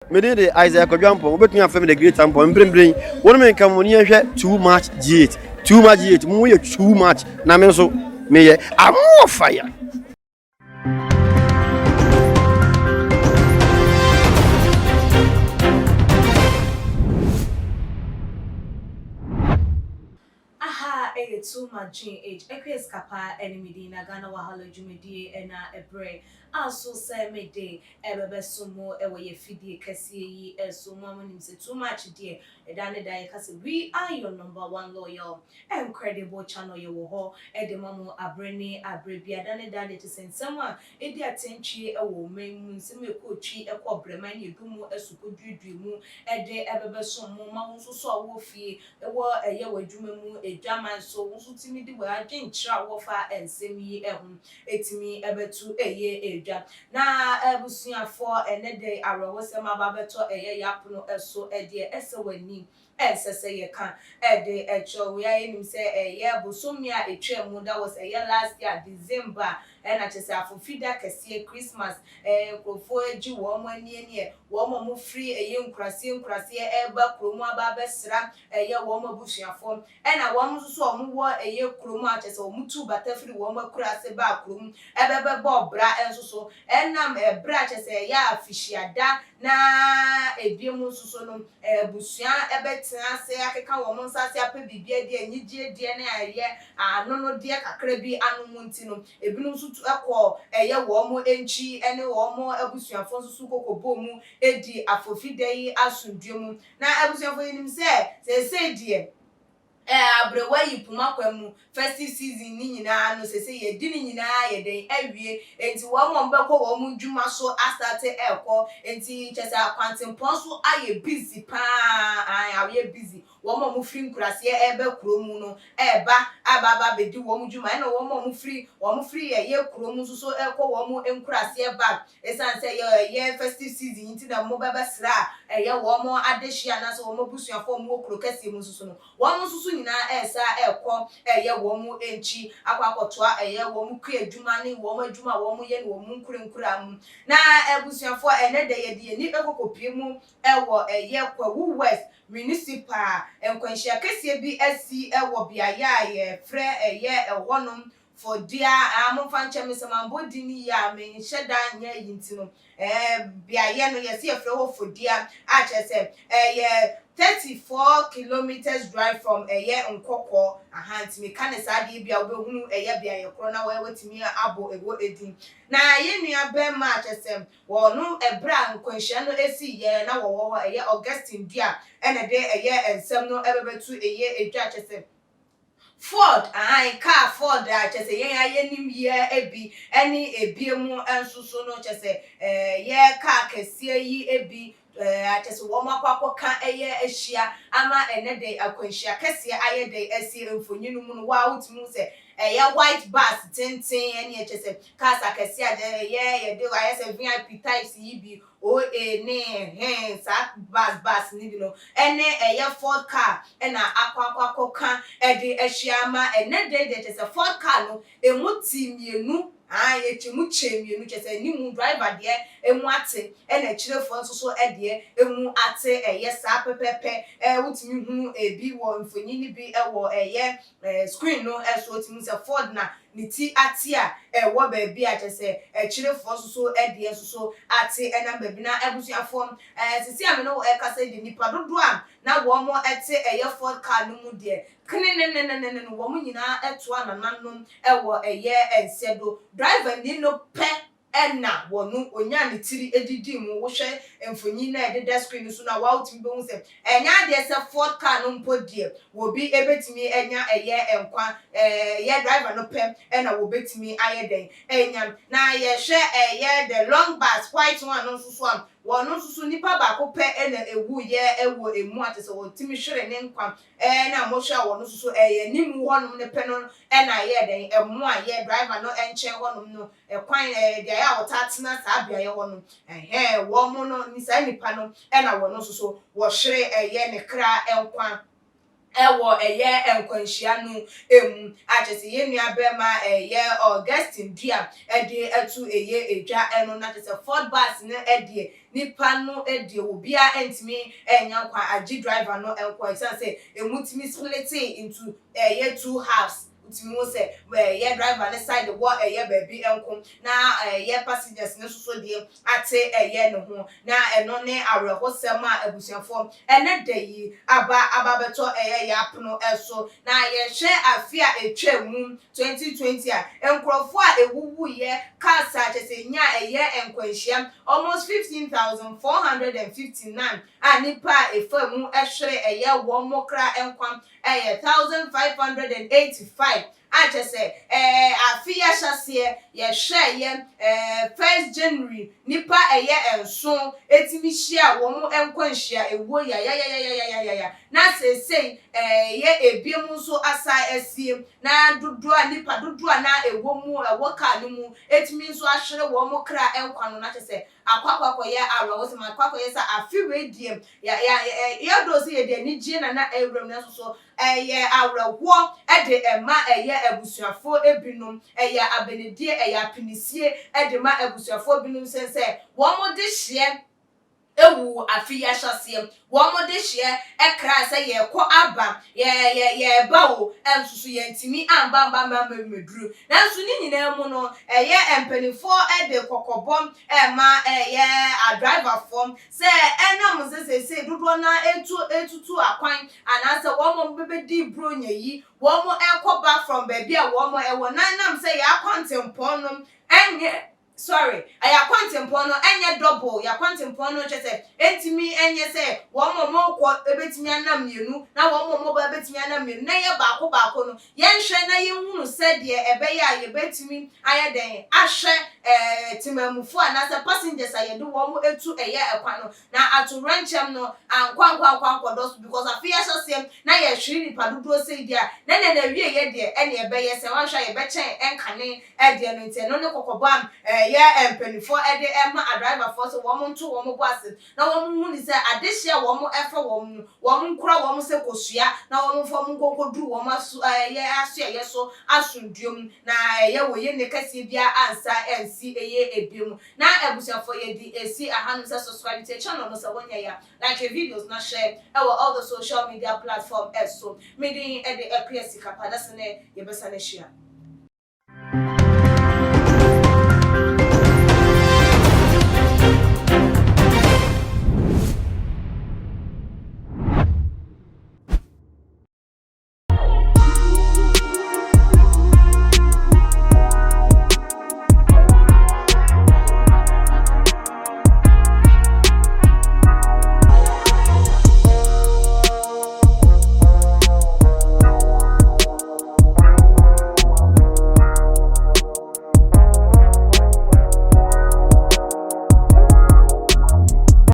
Me din de Isaiah Kwadwo Ampong, wobɛtumi afrɛ me The Great Ampong. Mprempren, wo ne me nka mo ne yɛnhwɛ Too Much G8. Too Much G8, mo yɛ too much, na me nso meyɛ I'm fire. Aha ɛyɛ Too Much GH, Akua Sikapa ɛne me din na Ghana Wahala dwumadie ɛna ɛbrɛ a so sɛ me de ɛbɛbɛso mo ɛwɔ yɛ fidie kɛseɛ yi ɛso. Mo a mo nim sɛ Too Much deɛ ɛda ne da yɛka sɛ we are your number one loyal and credible channel, yɛwɔ hɔ ɛde ma mo abrɛ ne abrɛ bi ada ne da deɛ kyɛ sɛ nsɛm a ɛdi atɛntwie ɛwɔ ɔman mu, nsɛm a ɛkɔ otwi ɛkɔ brɛman ne edu mu ɛso kɔduadua mu ɛde ɛbɛbɛso mo ma wo nso so a wɔwɔ fie, ɛwɔ ɛyɛ wɔ adwuma mu, adwaman so, wo nso tumi de wɔ adwenkyerɛ a wɔfa nsɛm yi ɛho ɛtumi ɛbɛto ɛyɛ edwa. Na abusuafoɔ, ɛnɛ de awerɛhosɛm aba abɛtɔ ɛyɛ yapono ɛso ɛdeɛ ɛsɛ w'ani ɛnsɛ sɛ yɛka ɛde ɛkyerɛ wo. Yɛ anim sɛ ɛyɛ bosome a etwa mu, that was ɛyɛ last year December, ɛna kyerɛ sɛ afofida kɛseɛ, Christmas, nkurɔfoɔ agye wɔn ani ani wɔn a wɔfiri ɛyɛ nkuraseɛ nkuraseɛ ɛreba kurom aba abɛsra ɛyɛ wɔn abusuafoɔ, ɛna wɔn nso so a wɔwɔ ɛyɛ kurom a kyerɛ sɛ wɔn tu bata firi wɔn akuraase baa kurom ɛbɛbɛbɔ ɔbra nso so, ɛnam ɛbrɛ a kyerɛ sɛ ɛyɛ afihyiada na ebiem nso so no, abusua ɛbɛtena ase akeka wɔn nsa ase apɛ biribi adi, anigye deɛ ne ɛyɛ anonodeɛ kakra bi anom nti no, ebinom nso tu ɛkɔ ɛyɛ wɔn nkyi ɛne wɔn abusuafoɔ nso so kɔkɔbɔ mu edi afofida yi asomdue mu. Na abusuafoɔ yi nim sɛ seesei deɛ aberewa yi poma kwan mu, festive season ne nyinaa no, sese yɛdi ne nyinaa yɛ den awie, nti wɔn a wɔbɛkɔ wɔn dwuma so asate ɛkɔ, nti kyɛ sɛ akwantempɔn so ayɛ busy paa, ayɛ busy. Wɔn a wɔfiri nkuraseɛ ɛreba kurom no ɛreba aba aba abɛdi wɔn dwuma, ɛna wɔn a wɔfiri ɛyɛ kurom nso so ɛrekɔ wɔn nkuraseɛ ba, esan sɛ yɛ ɛyɛ festive season nti na wɔn bɛbɛsra a ɛyɛ wɔn adehyia anaasɛ wɔn abusuafoɔ a wɔwɔ kuro kɛseɛ mu nso so no, wɔn nso so nyinaa ɛresa ɛrekɔ ɛyɛ wɔn nkyi akɔ akɔtoa ɛyɛ wɔn kua adwuma ne wɔn adwuma a wɔn yɛ no wɔn nkurenkura mu. Na abusuafoɔ, ɛnɛ da yɛde yɛn ani ɛkɔkɔpie mu ɛwɔ ɛyɛ Kwawu West Municipal. Nkwanhyia kɛseɛ bi asi ɛwɔ beaeɛ a yɛfrɛ ɛyɛ ɛhɔnom Fɔdua a momfa nkyɛn me sɛ mambɔ din yi a menhyɛ da nyɛ yi nti no, beaeɛ no yɛsi yɛfrɛ hɔ Fɔdua a kyerɛ sɛ ɛyɛ 34 kilometres drive from ɛyɛ Nkɔkɔ aha. Nti meka ne saa adeɛ bi a wobɛhunu ɛyɛ beaeɛ korɔ na wɔatumi abɔ ɛwɔ edin. Na yɛn nua bɛrima a kyerɛ sɛ wɔn ɛbrɛ a nkwanhyia no esi yɛ na wɔwɔ hɔ, ɛyɛ Augustine Dua, ɛna de ɛyɛ nsɛm no ɛbɛbɛto ɛyɛ edwa, kyerɛ sɛ Ford ahan car Ford a kyerɛ sɛ yɛn ayɛ nim yɛ ebi ɛne ebie mu nso so no, kyerɛ sɛ yɛ car kɛseɛ yi ebi akyɛ sɛ wɔn akɔ akɔka ɛyɛ ahyia ama ɛnɛ de akwanhyia kɛseɛ ayɛ de asi. Mfonyin no mu no, waa wotumi sɛ ɛyɛ white bus tenten ɛne ɛkyɛ sɛ cars akɛseɛ a ɛyɛ yɛde ayɛ sɛ VIP types yi bi oa ne hɛn saa bus ne bi no ɛne ɛyɛ Ford car ɛna akɔ akɔ akɔka ɛde ahyia ama ɛnɛ de deɛ kyɛ sɛ Ford car no emu ti mmienu aa yɛkyɛ mu kyɛ mmienu, kyɛ sɛ anim driver deɛ emu ate, ɛna akyerɛfoɔ nso so ɛdeɛ emu ate. Ɛyɛ saa pɛpɛpɛ. Wotumi hunu ebi wɔ mfonyin bi ɛwɔ ɛyɛ screen no ɛso, wotumi sɛ Ford na ne ti ate a ɛwɔ baabi a kyɛ sɛ akyerɛfoɔ nso so ɛdeɛ nso so ate ɛnam baabi. Na abusuafoɔ, sisi a me no ɛkasa de, nipa dodoɔ a na wɔn ɛte ɛyɛ Ford car no mu deɛ kenenenenene no, wɔn nyinaa ɛtoa nananom ɛwɔ ɛyɛ nsɛ do. Driver ni no pɛ ɛna wɔn onya ne tiri edidi mu. Wohwɛ mfonyin na ɛdeda screen no so na wawotumi bɛhu sɛ ɛnyɛ adeɛ sɛ Ford car no mpo deɛ wɔbi ebetumi ɛnya ɛyɛ nkwa. Ɛyɛ driver no pɛ ɛna wɔbɛtumi ayɛ dɛn ɛnya. Na yɛhwɛ ɛyɛ the long bus white one no nso so a, wɔn nso so nipa baako pɛ ɛna ewu yɛ ɛwɔ emu a kyerɛ sɛ wɔtumi hwere ne nkwa. Na mohwɛ a, wɔn nso so ɛyɛ anim hɔnom ne pɛ no ɛna ɛyɛ dɛn ɛmo a yɛ driver no nkyɛn hɔnom no, ɛkwan beaeɛ a wɔtaa tena saa beaeɛ hɔ no, ɛhɛn wɔn no ni saa nipa no ɛna wɔn nso so wɔhwere ɛyɛ ne kra nkwa. Ɛwɔ ɛyɛ nkwanhyia no mu a kyerɛ sɛ yɛn nua bɛrima ɛyɛ Augustine Dua ɛde ɛto ɛyɛ edwa ɛno na kyerɛ sɛ Ford bus no ɛdeɛ nipa no ɛdeɛ obiara ɛntumi ɛnya nkwa agye driver no nko, ɛsiane sɛ emu tumi split into ɛyɛ two halves. Wotumi hu sɛ ɛyɛ driver ne side wɔ ɛyɛ baabi nko na ɛyɛ passengers ne nso so deɛ ate ɛyɛ ne ho. Na ɛno ne awerɛhosɛm a abusuafoɔ ɛnɛ da yi aba bɛtɔ ɛyɛ yɛ apono ɛso. Na yɛhwɛ afe a etwa mu 2020 a, nkurɔfoɔ a ewuwu cars a kyerɛ sɛ nya ɛyɛ nkwanhyia almost 15,459 a nipa a efa mu ɛhwere ɛyɛ wɔn mo kra nkwa ɛyɛ 1585 a kyerɛ sɛ afe yi ahyɛseɛ yɛhwɛ yɛ 1st January nipa ɛyɛ 7 etimi hyia wɔn nkwanhyia ewuo yayayayayayaya. Na seesei yɛ ebiem nso asa asie na dodoɔ a nipa dodoɔ a na ɛwɔ mu ɛwɔ kaa no mu etimi nso ahwere wɔn kra nkwa no. Na kyerɛ sɛ akɔ akɔyɛ awerɛhosɛm, akɔ akɔyɛ sɛ afe wei deɛ yɛ yɛ yɛdɔ sɛ yɛde anigye na ɛwura mu, nanso so ɛyɛ awerɛhoɔ ɛde ɛma ɛyɛ abusuafoɔ ebinom, ɛyɛ abenedie, ɛyɛ apinisie ɛde ma abusuafoɔ binom sɛ wɔn de hyeɛ ewu afe yi ahyɛseɛ, wɔn de hyeɛ ɛkra sɛ yɛkɔ aba, yɛ yɛ yɛba o, ɛnso so yɛntumi amba amba amba amba mmeduru. Nanso ne nyinaa mu no, ɛyɛ mpanimfoɔ ɛde kɔkɔbɔ ɛma ɛyɛ adriverfoɔ sɛ ɛnam sɛ sɛsɛ dodoɔ na etu etutu akwan anaasɛ wɔn mo bɛbɛdi buronya yi, wɔn ɛkɔ ba from baabi a wɔn ɛwɔ na nam sɛ yɛ akwantempɔn no ɛnyɛ, sorry, ɛyɛ akwantempɔn no ɛnyɛ double. Yɛ akwantempɔn no kyɛ sɛ ɛntumi ɛnyɛ sɛ wɔn a wɔkɔ ebɛtumi anam mmienu na wɔn a wɔba ebɛtumi anam mmienu na yɛ baako baako no. Yɛnhwɛ na yɛnhunu sɛdeɛ ɛbɛyɛ a yɛbɛtumi ayɛ dɛn ahwɛ temamufoɔ anaasɛ passengers a yɛde wɔn etu ɛyɛ ɛkwan no na atorɛnkyɛm no ankɔ ankɔ ankɔ ankɔdɔ so, because afei ahyɛseɛ na yɛhwere nipa dodoɔ sɛ yi deɛ na na wie yɛ deɛ ɛne ɛbɛyɛ sɛ wɔnhwɛ a yɛbɛkyɛn ɛnkane ɛdeɛ no. Nti ɛno ne kɔkɔbɔ a ɛyɛ mpanimfoɔ ɛde ɛma adriverfoɔ sɛ wɔn nto wɔn bo ase na wɔn hu ne sɛ adehyeɛ a wɔn ɛfa wɔn mu, wɔn nkura wɔn sɛ kosua na wɔn mfa wɔn nkɔnkɔduru wɔn aso ɛyɛ aso ɛyɛ so asomdue mu na ɛyɛ wɔ yɛ ne kɛseɛ biara ansa ɛnsi ɛyɛ ebie mu. Na abusuafoɔ, yɛde esi ahanom sɛ subscribe to channel no sɛ wɔnyɛ ya, like videos na share ɛwɔ all the social media platform. Ɛso medin ɛde Akua Sika Padase ne yɛbɛsa ne hyia.